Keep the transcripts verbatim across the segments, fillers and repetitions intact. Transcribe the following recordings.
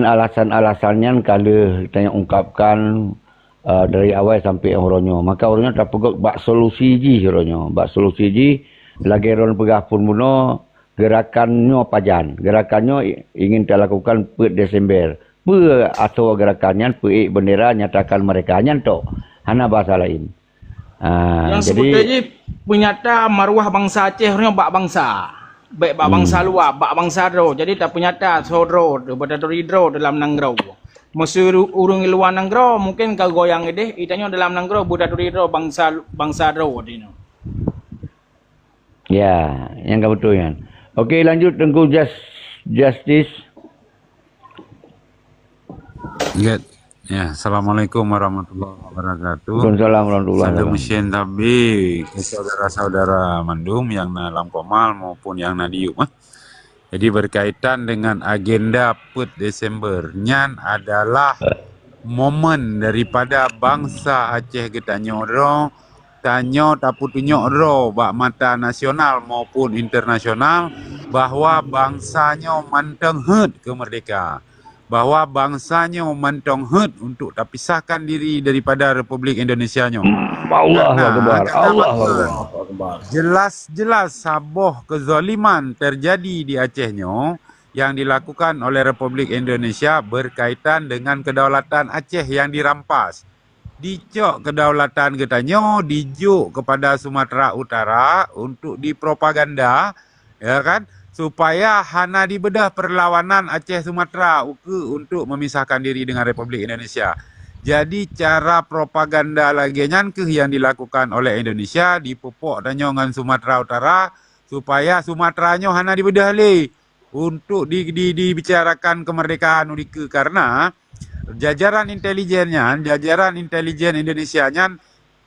alasan-alasan nyan ka lheueh tanyoe ungkapkan, eh, dari awai sampai uroe nyoe. Maka uroe nyoe tapeugöt bak solusi jih uroe nyoe. Bak solusi jih, lagèe droen peugah phon bunoe, gerakan nyoe pajan. Gerakan nyoe i-, ingin talakukan peuet Desember. Peue asoe gerakan nyan? Peuék bendera, nyatakan merdeka. Nyan tok. Hana bahasa laén. Ah, nyang jadi sebutai jih peunyata maruah bansa Aceh nyoe bak bansa. Baik bak bansa luwa, bak bansa droe. Jadi tapeunyata soe droe, beutaturi droe dalam nanggroe. Meuseu ureuëng luwa nanggroe mungken ka goyang ideh, itanyoe dalam nanggroe beutaturi droe bansa, bansa droe dinoe. Ya, nyang ka beutôi nyan. Okey, lanjut Teungku Jus-, Justice. Get. Ya, Assalamualaikum warahmatullahi wabarakatuh. Waalaikumsalam warahmatullahi wabarakatuh. Salam meusien tabi keu saudara-saudara mandum nyang na lam komal maupun nyang na di yup, eh. Jadi berkaitan dengan agenda peuet Desember, nyan adalah momen daripada bansa Aceh geutanyoe droe, tanyoe tapeutunyok droe bak mata nasional maupun internasional bahwa bansa nyoe mantong heuet keu merdeka, bahwa bansa nyoe mantong heuet untuk tapisahkan diri daripada Republik Indonesia nyoe. Allahu Akbar. Allahu Akbar. Jelas-jelas saboh kezaliman terjadi di Aceh nyoe yang dilakukan oleh Republik Indonesia berkaitan dengan kedaulatan Aceh yang dirampas. Dicok kedaulatan geutanyoe, dijok kepada Sumatera Utara untuk dipropaganda, ya kan, supaya hana dibeudôh perlawanan Aceh Sumatera ukeue untuk memisahkan diri dengan Republik Indonesia. Jadi cara propaganda lagèe nyan keuh yang dilakukan oleh Indonesia, dipupok tanyoe ngon Sumatera Utara supaya Sumatera nyoe hana dibeudôh lé untuk di, di, dibicarakan kemerdekaan u dikeue, karena jajaran intelijen nyan, jajaran intelijen Indonesia nyan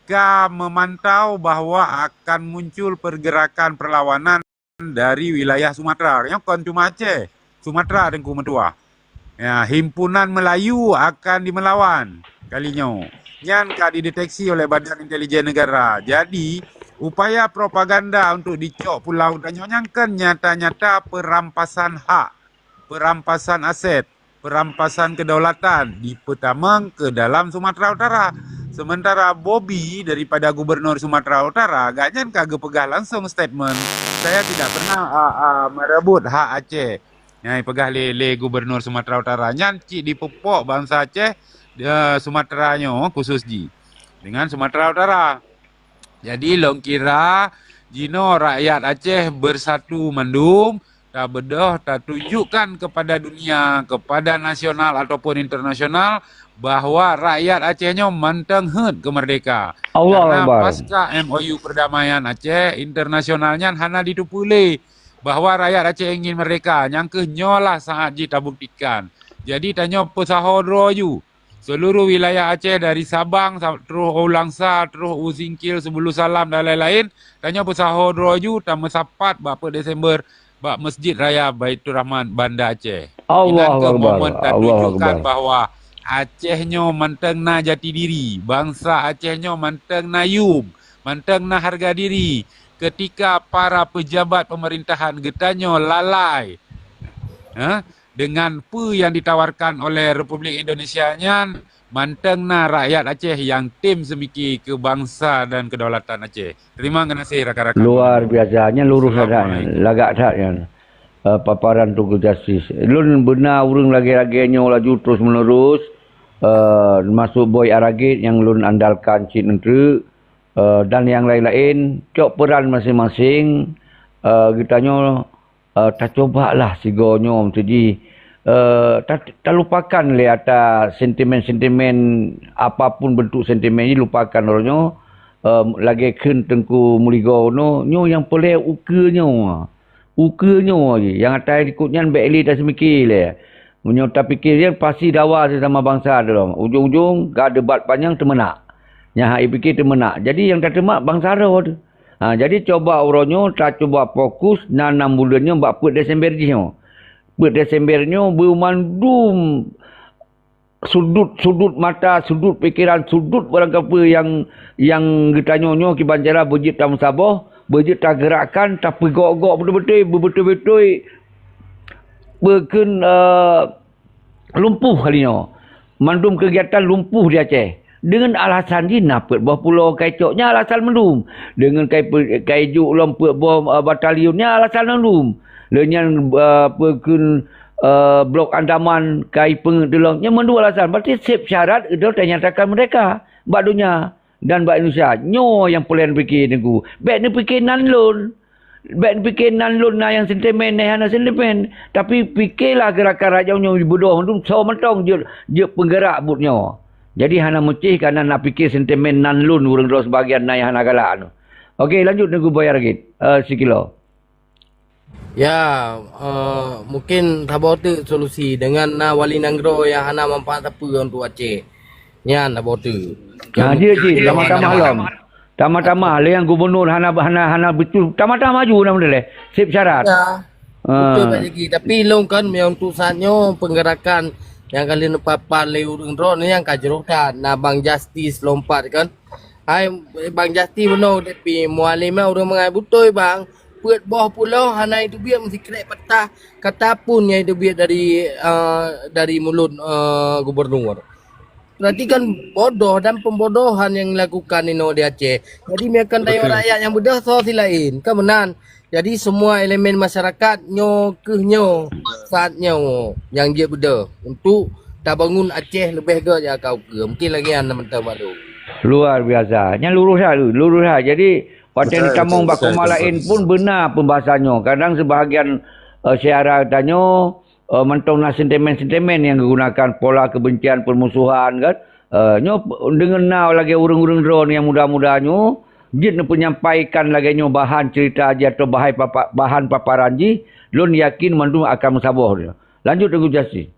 ka memantau bahwa akan muncul pergerakan perlawanan dari wilayah Sumatera. Nyoe kon cuma Aceh, Sumatera Teungku meutuah. Ya, himpunan Melayu akan dimelawan kali nyoe. Nyan ka dideteksi oleh Badan Intelijen Negara. Jadi, upaya propaganda untuk dicok pulau tanyoe nyan kan nyata-nyata perampasan hak, perampasan aset, perampasan kedaulatan dipeutamong ke dalam Sumatera Utara. Sementara Bobi daripada Gubernur Sumatera Utara, gobnyan ka geupeugah langsung statement, "Saya tidak pernah, a, a, merebut hak Aceh." Nyang peugah lé, lé Gubernur Sumatera Utara nyan cit dipupok bansa Aceh, eh, Sumatera nyoe khusus jih dengan Sumatera Utara. Jadi lôn kira jinoe rakyat Aceh bersatu mandum, tabeudôh, tatunjukkan kepada dunia, kepada nasional ataupun internasional bahwa rakyat Aceh nyoe mantong heuet keu merdeka. Allahu Akbar. Karena pasca M O U perdamaian Aceh, internasional nyan hana diteupeu lé bahwa rakyat Aceh ingin merdeka, nyang keuh nyoe lah saat jih tabuktikan. Jadi tanyoe peusaho droe ju. Seluruh wilayah Aceh dari Sabang sa-, troh u Langsa, troh u Singkil, Seubulu Salam dan laén-laén, tanyoe peusaho droe ju tameusapat bak peuet Desember bak Masjid Raya Baiturrahman Banda Aceh. Inan keuh momen tatunjukkan bahwa Aceh nyoe mantong na jati diri, bansa Aceh nyoe mantong na yum, mantong na harga diri. Ketika para pejabat pemerintahan geutanyoe lalai, ha, dengan peue nyang ditawarkan oleh Republik Indonesia nyan, mantong na rakyat Aceh nyang tem seumike keu bansa dan kedaulatan Aceh. Terima kasih rakan-rakan. Luar biasa, nyan lurus that nyan, lagak that nyan. Eh, paparan Teungku Justice. Lôn beuna ureuëng lagée-lagée nyoe laju terus menerus, eh, masuk Boy Aragit nyang lôn andalkan cit eunteuk, eh, dan nyang laén-laén, cok peran masing-masing, eh, geutanyoe, eh, tacoba lah sigoe nyoe meutuji, eh, ta-, talupakan lé ata sentimen-sentimen, apapun bentuk sentimen jih, lupakan uroe nyoe, eh, lagée kheun Teungku Muligo nyoe, nyoe nyang peureulée ukeue nyoe. Ukeue nyoe jih, nyang ata likot nyan bék lé taseumike lé. Meunyoe tapike lé, pasti dawa sesama bansa droe. Ujong-ujong ka debat panyang teumeunak. Nyang hak ipike teumeunak. Jadi nyang tateumak bansa droe teuh. Ha, jadi cuba uroe nyoe tacuba fokus na nam buleuen nyoe bak peuet Desember jih nyoe. Peuet Desember nyoe beumandum sudut-sudut mata, sudut pikeran, sudut barang kapeue nyang, nyang geutanyoe nyoe kiban cara beujeuet tameusaboh, beujeuet tageurakkan, tapeugok-gok beutôi-beutôi, beubeutôi-beutôi beukheun, eh, lumpuh kali nyoe. Mandum keugiatan lumpuh di Aceh. Deungon alasan jih na peuet boh pulo kai cok, nyan alasan mandum. Deungon kai pe-, kai juk lom peuet boh, eh, batalion, nyan alasan mandum. Lheueh nyan, eh, peue kheun, eh, blok Andaman kai peungeuet lom, nyan mandum alasan. Berarti seb syarat udah tanyatakan merdeka bak donya dan bak Indonesia. Nyoe nyang peureulèe neupike Teungku. Bèk neupike nan lôn. Bèk neupike nan lôn na nyang sentimen, na nyang hana sentimen. Tapi pikelah geurakan rakyat nyoe beudôh mandum soe mantong jeuet, jeuet peugeurak buet nyoe. Jadi hana meucih kareuna na pike sentimen nan lôn ureueng droe sebagian na nyang hana galak nyoe. Oke, lanjut Teungku Buya Ragit. Eh, sikilo. Ya, eh, mungkin saboh teuk solusi deungon na wali nanggroe nyang hana manfaat sapeue untuk Aceh. Nyan saboh teuk. Nah, jeuet cit, tamah-tamah lom. Tamah-tamah, lé nyang gubernur hana, hana, hana beutôi, tamah-tamah maju na meudeh lé. Seb syarat. Ya. Ah. Betul, Pak Zaki. Tapi lôn kan, meunyoe untuk saat nyoe, peugerakan nyang ka lheueh neupapan lé ureueng droeneuh nyang ka jroh that. Na Bang Justice lompat kan. Hai, Bang Justice bunoe, tapi Mualem nyan ureueng mangat beutôi, Bang. Peuet boh pulo hana jiteubiet meusikrek patah kata pun nyang jiteubiet dari, eh, dari mulut, eh, gubernur. Berarti kan bodoh dan pembodohan yang dilakukan inoe di Aceh. Jadi, meunyoe kan tanyoe rakyat nyang beudôh, soe si laén. Kan meunan. Jadi, semua elemen masyarakat nyoe keuh nyoe, saat nyoe nyang jeuet beudôh untuk tabangun Aceh leubeh gét jak ka ukeue. Mungkin lagèe nyan mantong, Pak Dok. Luar biasa. Nyan lurus that, lurus that. Jadi, watèe neutamong bak koma laén pun beuna pembahasan nyoe. Kadang sebahagian, eh, syedara tanyoe, eh, mantong na sentimen-sentimen nyang geugunakan, pola kebencian, permusuhan, kan. Eh, nyoe p-, deungon na lagèe ureueng-ureueng droeneuh nyang muda-muda nyoe, jeuet neupeunyampai kan lagèe nyoe bahan cerita jih atau bahai papa-, bahan paparan jih, lôn yakin mandum akan meusaboh nyoe. Lanjut Teungku Justice.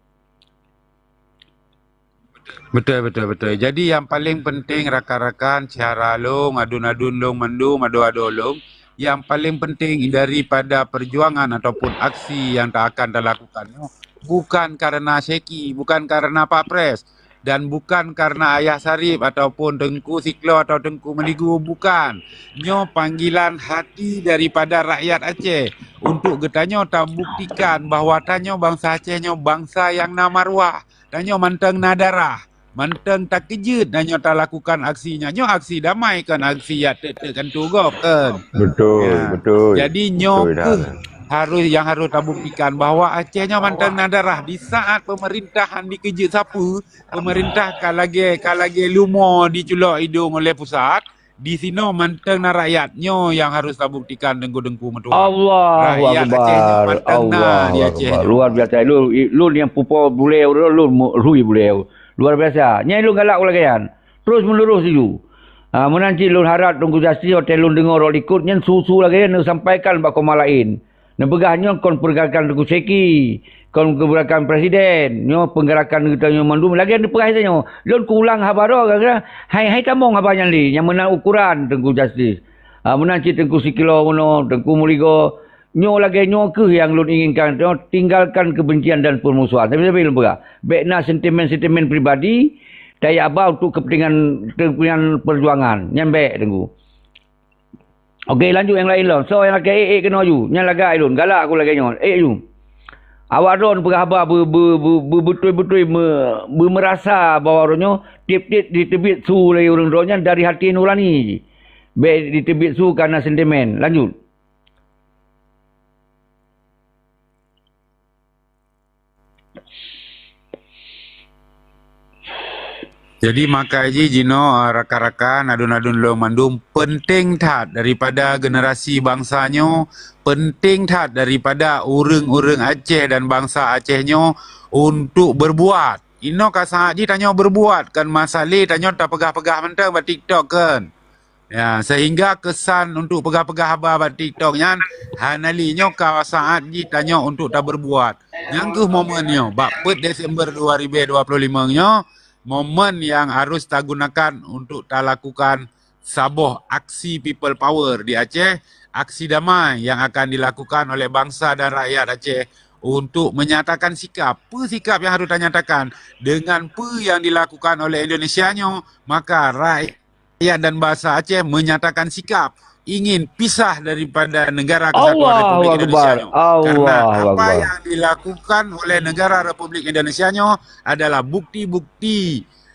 Betul, betul, betul. Jadi, nyang paléng penting rakan-rakan, syedara lôn, aduen-aduen lôn mandum, adoe-adoe lôn, nyang paléng penting daripada perjuangan ataupun aksi nyang ta-, akan talakukan nyoe, bukan karena Syeki, bukan karena Pak Pres, dan bukan karena Ayah Syarif ataupun Teungku Siklo atau Teungku Meuligoe, bukan. Nyoe panggilan hati daripada rakyat Aceh untuk geutanyoe tabuktikan bahwa tanyoe bansa Aceh nyoe bansa nyang na maruah. Tanyoe mantong na darah, mantong takeujeuet tanyoe talakukan aksi nyan. Nyoe aksi damai, kon aksi jak teuk-teuk keuneuk gob, kon. Betul, ya, betul. Jadi nyoe keuh harus, nyang harus tabuktikan bahwa Aceh nyoe mantong na darah. Di saat pemerintah han dikeujeuet sapeue, pemerintah ka lagèe, ka lagèe leumo diculok idong oleh pusat, di sinoe mantong na rakyat. Nyoe nyang harus tabuktikan Teungku-teungku meutuah. Allahu Akbar. Rakyat Aceh nyoe mantong na di Aceh nyoe. Luar biasa. Lôn, lôn nyang pupo bulèe, lôn, lôn mu-, rhui bulèe. Luar biasa. Nyan lôn galak lagèe nyan. Terus menerus laju. Ha, meunan cit lôn harap Teungku Justice watèe lôn deungö rot likot nyan su-su lagèe nyan neusampaikan bak koma laén. Neupeugah nyoe kon peugerakan Teungku Syeki, kon peugerakan presiden, nyoe peugerakan geutanyoe mandum. Lagèe neupeugah geutanyoe, lôn kuulang haba droe gara-gara hai, hai tamong haba nyan lé, nyang meunan ukoran Teungku Justice. Ah, meunan cit Teungku Sikilo meunoe, Teungku Meuligoe. Nyoe lagèe nyoe keuh nyang lôn inginkan, nyoe tinggalkan kebencian dan permusuhan. Tapi, tapi lôn peugah, bèk na sentimen-sentimen pribadi, tajak ba untuk kepentingan, kepentingan perjuangan. Nyan bèk, Teungku. Oke, lanjut nyang laén lom. Soe nyang lakèe ék-ék keunoe ju. Nyan lagak lôn, galak aku lagèe nyoe. Ék ju. Awak droen peugah haba be-, be-, be-, be-, beutôi-beutôi me-, be-, meurasa bahwa uroe nyoe tiep-tiep jiteubiet su lé ureueng droe nyan dari hati nurani jih. Bèk jiteubiet su kareuna sentimen. Lanjut. Jadi, makai jih jinoe, ah, rakan-rakan, aduen-aduen lôn mandum, penting that daripada generasi bansa nyoe, penting that daripada ureueng-ureueng Aceh dan bansa Aceh nyoe untuk berbuat. Inoe ka saat jih tanyoe berbuat, kon masa lé tanyoe tapeugah-peugah mantong bak TikTok, kon. Ya, sehingga kesan untuk peugah-peugah haba bak TikTok nyan hana lé. Nyoe ka saat jih tanyoe untuk taberbuat. Nyang keuh momen nyoe, bak peuet Desember dua ribu dua puluh lima nyoe, momen nyang harus tagunakan untuk talakukan saboh aksi people power di Aceh, aksi damai nyang akan dilakukan oleh bansa dan rakyat Aceh untuk menyatakan sikap. Peue sikap nyang harus tanyatakan? Dengan peue nyang dilakukan oleh Indonesia nyoe, maka rakyat rakyat dan bansa Aceh menyatakan sikap ingin pisah daripada Negara Kesatuan Allahu Republik Indonesia Akbar. Nyoe. Karena Allahu apa Akbar. Yang dilakukan oleh Negara Republik Indonesia nyoe adalah bukti-bukti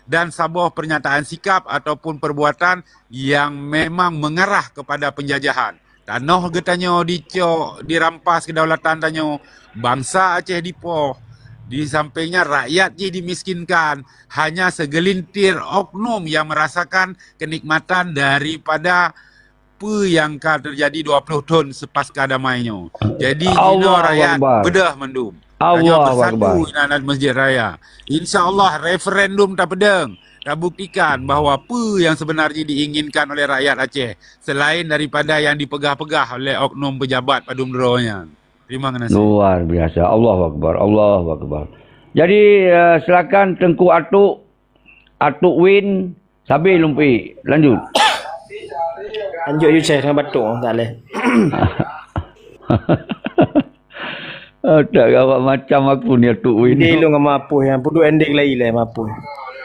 dan saboh pernyataan sikap ataupun perbuatan yang memang mengarah kepada penjajahan. Tanoh geutanyoe dicok, dirampas kedaulatan tanyoe, bansa Aceh dipoh. Di sampingnya rakyat jih dimiskinkan. Hanya segelintir oknum yang merasakan kenikmatan daripada peue nyang ka teujadi dua ploh thon seupasca damai nyoe. Jadi, jinoe Allahu rakyat Akbar. Beudôh mandum. Tanyoe Allahu beusatu Akbar. Inan lam Masjid Raya. Insya Allah, referendum tapeudong, tabuktikan bahwa peue nyang sebenar jih diinginkan oleh rakyat Aceh, selain daripada nyang dipeugah-peugah oleh oknum pejabat padum droe nyan. Terima kasih. Luar biasa. Allahu Akbar. Allahu Akbar. Jadi, eh, silakan Teungku Atuk, Atuk Win, sabe lôn peuék. Lanjut. Lanjut, Yucai, dengan batuk, tak leh. Oh, tak gawat macam aku ni, Atuk Win. Dia lu dengan mapui, yang puduk endek lagi leh, mapui.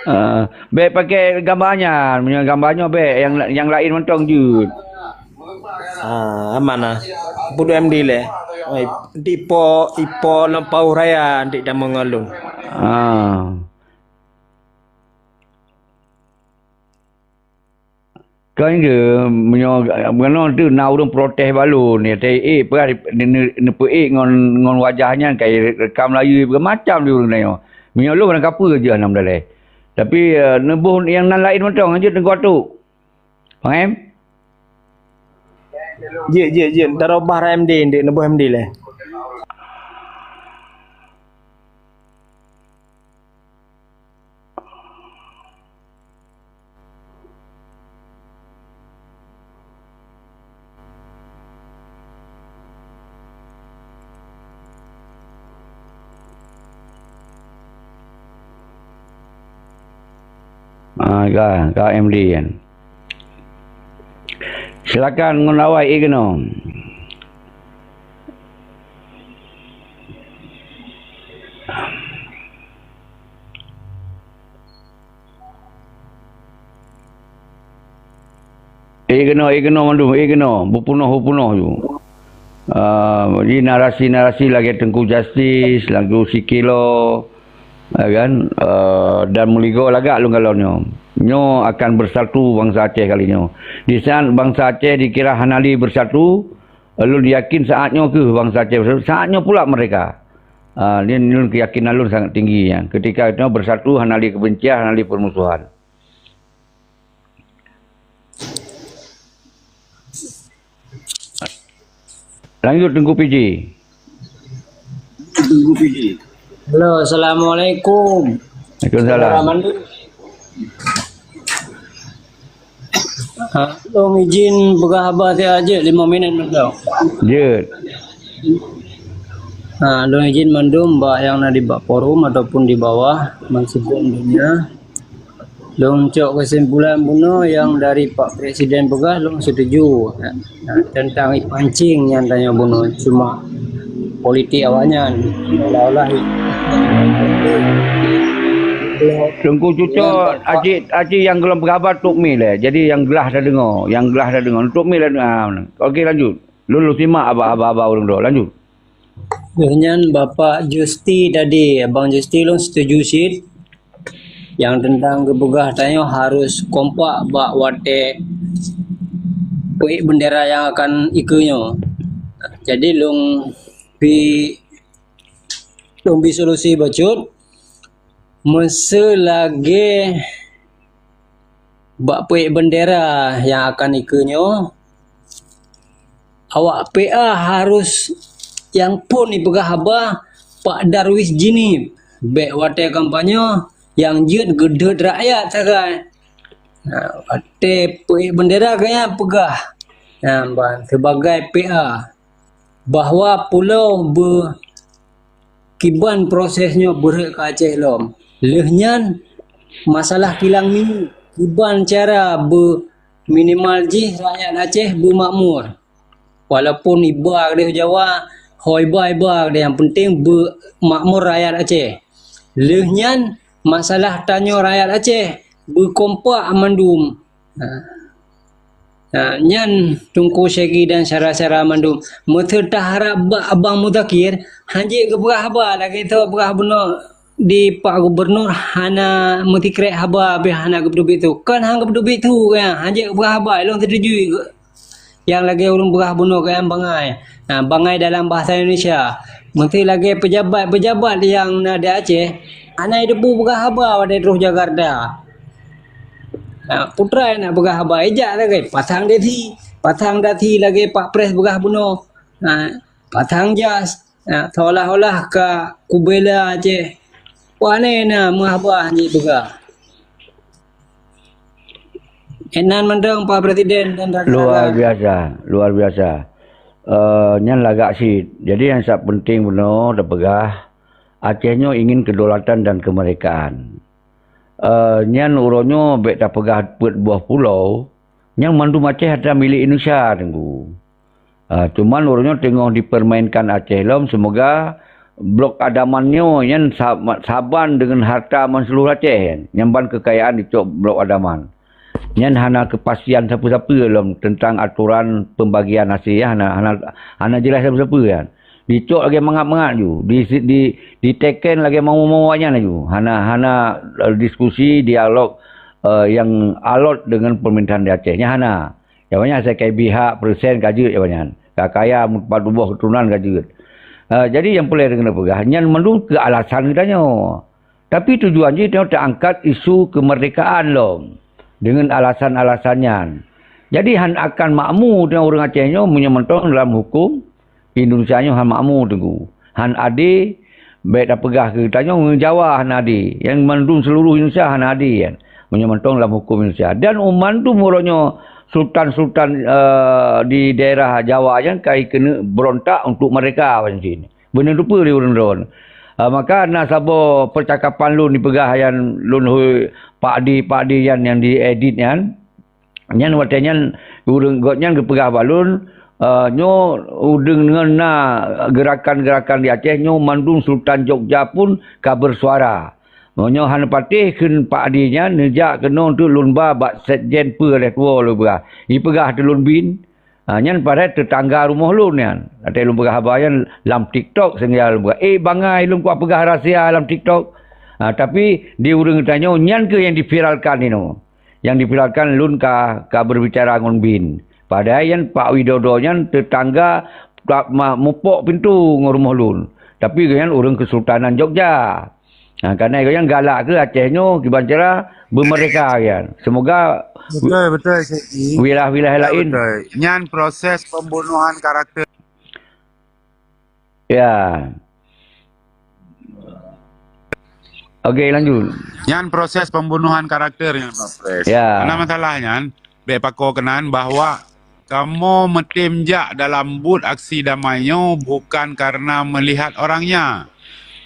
Ah, bèk pakai gambar nyan. Meunyoe gambar nyoe bèk, yang, yang lain mantong jeuet. Ah, aman lah. Puduk M D leh. Oi, di ipo, ipo lam pauh raya, di dalam ngalung. Ah. Kan ke, meunyoe, meunyoe tu na ureueng protes bak lôn, ya, tai ék peugah, ne-, ne-, neupeuék ngon, ngon wajah nyan, kai rekam Melayu, macam di ureueng nyoe. Meunyoe lôn barang kapeue jeuet hana meudaleh. Tapi, eh, neuboh nyang nan laén mantong, lanjut Teungku Atuk. Paham? Jeuet, jeuet, jeuet. Tarobah R M D, ndeuek neuboh M D leh. Ah, ka, ka M D kan. Silakan ngon awai ék keunoe. Ék keunoe, ék keunoe mandum, ék keunoe, beupunoh-beupunoh ju. Ah, jadi narasi-narasi lagèe Teungku Justice, Teungku Sikilo, ya kan? Ah, dan meuligoe lagak lôn kalon nyoe. Nyoe akan bersatu bansa Aceh kali nyoe. Di saat bansa Aceh dikira hana lé bersatu, lôn yakin saat nyoe keuh bansa Aceh bersatu, saat nyoe pula merdeka. Ah, ni, ni keyakinan lôn sangat tinggi nyan. Ketika nyoe bersatu, hana lé kebencian, hana lé permusuhan. Lanjut, Teungku P J. Halo, assalamualaikum. Waalaikumsalam. Saudara Mandu. Ha, lôn izin peugah haba siat jeuet lima minit mantong. Jeuet. Ha, lôn izin mandum bak nyang na di bak forum ataupun di bawah, meusidang donya. Lôn cok keusimpulan bunoe nyang dari Pak Presiden peugah, lôn setuju. Nah, teuntang ipancing nyan tanyoe bunoe, cuma politik awaknyan seolah-olah i- Teungku Cucok, aci, aci nyang gohlom peugah haba tuk mi lé. Jadi nyang glah tadeungoe, nyang glah tadeungoe. Tuk mi lé, ah, okey, lanjut. Lôn, lôn simak haba-haba ureueng droe. Lanjut. Lheueh nyan Bapak Justi tadi, Abang Justi lôn setuju cit. Nyang teuntang geupeugah tanyoe harôh kompak bak watèe peuék beundera nyang akan ikeue nyoe. Jadi lôn bi, lôn bi solusi bacut. Meuseu lagèe bak peuék beundera nyang akan ikeue nyoe, awak P A harôh nyang phôn jipeugah haba Pak Darwis Jinib. Bèk watèe kampanye nyang jeuet geudeuet rakyat sagai. Nah, watèe peuék beundera gaya peugah, nah, ban, sebagai P A, bahwa pulo beu kiban proses nyoe beurhot keu Aceh lom. Lheueh nyan, masalah kilang minyeuk, kiban cara beu minimal jih rakyat Aceh beumakmur. Walaupun iba keudeh Jawa, ho iba-iba keudeh, nyang penting beumakmur rakyat Aceh. Lheueh nyan, masalah tanyoe rakyat Aceh beukompak mandum. Ha. Ha, nyan Teungku Syagi dan syara-syara mandum. Meuseu taharab bak Abang Muzakir, hanjeuet geupeugah haba lagèe teupeugah bunoe di Pak Gubernur hana meusikrek haba, habéh hana geupeuduek su. Kon hana geupeuduek su, ya, hanjeuet geupeugah haba, ilôn setuju. Nyang lagèe ureueng peugah bunoe keu nyan bangai. Ha, bangai dalam bahasa Indonesia. Meuseu lagèe pejabat-pejabat nyang na di Aceh, hana jiteupeue peugah haba watèe troh Jakarta. Ha, peue treuk na peugah haba, ijak lagèe pasang dasi, pasang dasi lagèe Pak Pres peugah bunoe. Ha, pasang jas. Ha, seolah-olah ka kubela Aceh. Pane na meuhaba nyan peugah. Inan mantong Pak Presiden dan rakan-rakan. Luar biasa, luar biasa. Eh, nyan lagak cit. Jadi nyang sa penting bunoe tapeugah, Aceh nyoe ingin kedaulatan dan kemerdekaan. Eh, nyan uroe nyoe bèk tapeugah peuet boh pulo, nyang mandum Aceh atra milék Indonesia, Teungku. Ah, cuman uroe nyoe teungoh dipermainkan Aceh lom, seumoga Blok Andaman nyoe nyan sa-, saban deungon harta meuseuluruh Aceh nyan. Nyan ban keukayaan dicok Blok Andaman. Nyan hana keupastian sapeue-sapeue lom teuntang atoran pembagian hasé, ya, hana, hana, hana jeulaih sapeue-sapeue nyan. Dicok lagèe mangat-mangat ju, di, di, diteken lagèe mau-mau awaknyan laju. Hana, hana, eh, diskusi, dialog, eh, nyang alot deungon pemerintahan di Aceh. Nyan hana. Awaknyan asai ka bri hak, persen ka jeuet awaknyan. Ka kaya, meupat tuboh keuturonan ka jeuet. Eh, jadi nyang peureulèe deungon peugah, nyan mandum keu alasan geutanyoe. Tapi tujuan jih tanyoe taangkat isu kemerdekaan lom deungon alasan-alasan nyan. Jadi han akan makmu tanyoe ureueng Aceh nyoe meunyoe mantong lam huköm Indonesia nyoe han makmu, Teungku. Han adé, bèk tapeugah keu tanyoe ngon Jawa han adé. Nyang mandum seuluruh Indonesia han adé nyan. Meunyoe mantong lam huköm Indonesia. Dan mandum uroe nyoe sultan-sultan, eh, di daerah Jawa nyan ka jikeuneuk berontak untuk merdeka, ban cit. Beuneuteupeu lé ureueng droen. Ah, maka na saboh percakapan lôn dipeugah nyan lôn hôi Pak Di, Pak Di nyan nyang diedit nyan. Nyan watèe nyan ureueng gobnyan geupeugah bak lôn, eh, nyoe udeueng ngon na geurakan-geurakan di Aceh nyoe mandum Sultan Jogja pun ka bersuara. Meunyoe hana patéh kheun Pak Di nyan neujak keunoe teuk lôn ba bak sekjen peue lhèe tuwoe lôn peugah. Ipeugah teuk lôn bin. Ha, nyan padahai teutangga rumoh lôn nyan. Watèe lôn peugah haba nyan lam TikTok sehingga lôn peugah, "Eh, bangai lôn kuat peugah rahsia lam TikTok." Ha, tapi di ureueng geutanyoe nyan keuh nyang diviralkan inoe. Nyang diviralkan lôn ka, ka berbicara ngon bin. Padahai nyan Pak Widodo nyan teutangga ka ma-, mupok pintoe ngon rumoh lôn. Tapi gobnyan ureueng Kesultanan Jogja. Ha, karena gobnyan galak keu Aceh nyoe kiban cara beumerdeka gobnyan. Semoga Betul, betul, Syekh Ji. Wilayah-wilayah Betul, lain. Betul. Nyan proses pembunuhan karakter. Ya. Oke, lanjut. Nyan proses pembunuhan karakter nyan, Pak Pres. Ya. Karena masalah nyan, bèk pako keunan bahwa kamoe meutem jak dalam buet aksi damai nyoe bukan karena melihat orangnya,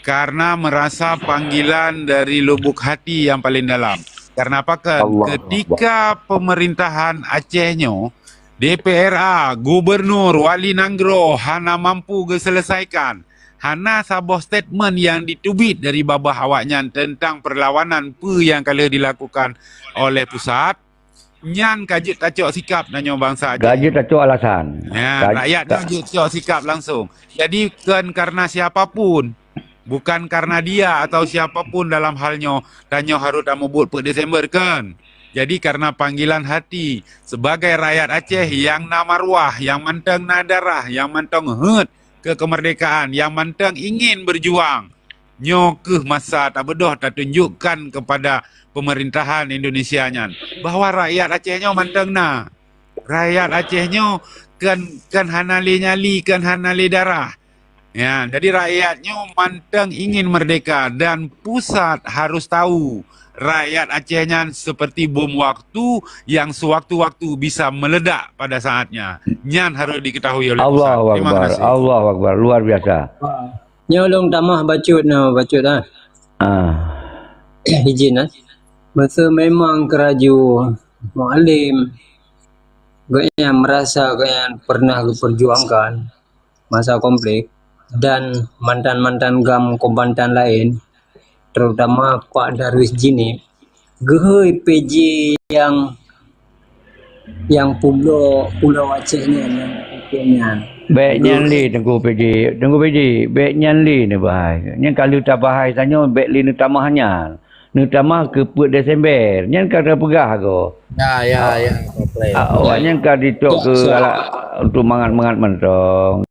karena merasa panggilan dari lubuk hati yang paling dalam. Karena apa kan? Allahu Akbar. Ketika pemerintahan Aceh nyoe, D P R A, gubernur, wali nanggroe hana mampu geuselesaikan, hana saboh statement nyang diteubiet dari babah awaknyan teuntang perlawanan peue nyang ka lheueh dilakukan oleh pusat, nyan ka jeuet tacok sikap tanyoe bansa Aceh. Ka jeuet tacok alasan. Ya, Ka-, rakyat ka- nyoe jeuet cok sikap langsung. Jadi, kon karena siapa pun, bukan karena dia atau siapa pun dalam hal nyoe, tanyoe harôh tamubuet peuet Desember, kon. Jadi, karena panggilan hati, sebagai rakyat Aceh nyang na maruah, nyang mantong na darah, nyang mantong heuet keu kemerdekaan, nyang mantong ingin berjuang. Nyoe keuh masa tabeudôh tatunjukkan kepada pemerintahan Indonesia nyan bahwa rakyat Aceh nyoe mantong na. Rakyat Aceh nyoe kan, kan hana lé nyali, kan hana lé darah. Ya, jadi rakyat nyoe mantong ingin merdeka dan pusat harus tahu rakyat Aceh nyan seperti bom waktu yang sewaktu-waktu bisa meledak pada saatnya. Nyan harus diketahui oleh pusat. Allahu Terima Akbar, kasih. Allahu Akbar, luar biasa. Nyoe lôn tamah bacut, nah, bacut, ah. Ah. Izin, ah. Masa memang keuraju Mualem, gobnyan merasa gobnyan pernah geuperjuangkan masa konflik dan mantan-mantan GAM kombatan laén, terutama Pak Darwis Jinib, geuhôi P J nyang Nyang peubloe Pulo Aceh nyan, nyang peubloe nyan. Bék nyan lé Teungku P J, Teungku P J, bék nyan lé neubahai. Nyan ka lheueh tabahai tanyoe, bék lé neutamah nyan. Neutamah keu peuet Desember. Nyan ka teupeugah goe. Ya, ya, ya. Ah, awak nyan ka ditok keu alat untuk mangat-mangat mantong.